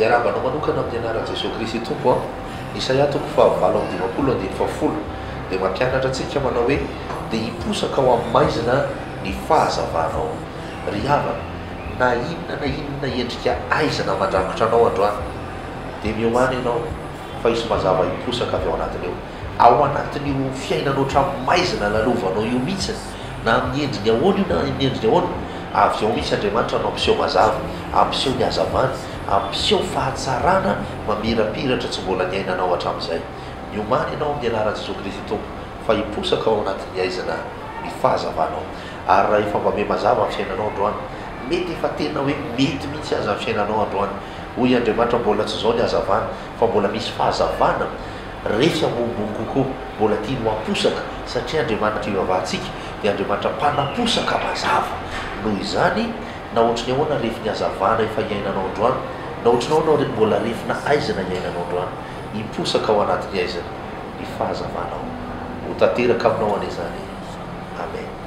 Miarahaba anao manokana amin'ny anaran'i Jesoa Kristy Tompo an! Isaia toko faha 58 andininy faha 10 dia mampianatra antsika manao hoe, Dia hiposaka ao amin'ny maizina ny fahazavanao. Ry havana, na inona na inona endrika aizina mandrakotra anao androany, dia miomàna ianao fa hisy mazava hiposaka avy ao anatiny ao. Ao anatin'io fiainana ohatran'ny maizina lalovanao io mihitsy, na amin'ny endriny ahoana io na amin'ny endriny ahoana, avy ao mihitsy Andriamanitra no hampiseho mazava, hampiseho ny hazavany, hampiseho fahatsarana mamirapiratra tsy mbola niainanao hatramin'izay. Miomàna ianao amin'ny anaran'i Jesoa Kristy Tompo fa hiposaka ao anatin'ny haizina ny fahazavanao. Ary raha efa mba miha-mazava ny fiainanao androany, mety efa tena hoe mety mihitsy aza ny fiainanao androany, hoy Andriamanitra mbola tsy izao ny hazavana fa mbola misy fahazavana refy ambonimbony kokoa mbola tiany ho aposaka satria Andriamanitra ivavahantsika dia Andriamanitra mpanaposaka mazava. Noho izany na ohatry ny ahoana refin'ny hazavana efa iainanao androany, na ohatry ny ahoana mbola refina aizina iainanao androany, hiposaka ao anatin'ny aizina ny fahazavanao. Ho tanteraka aminao anie izany. Amen.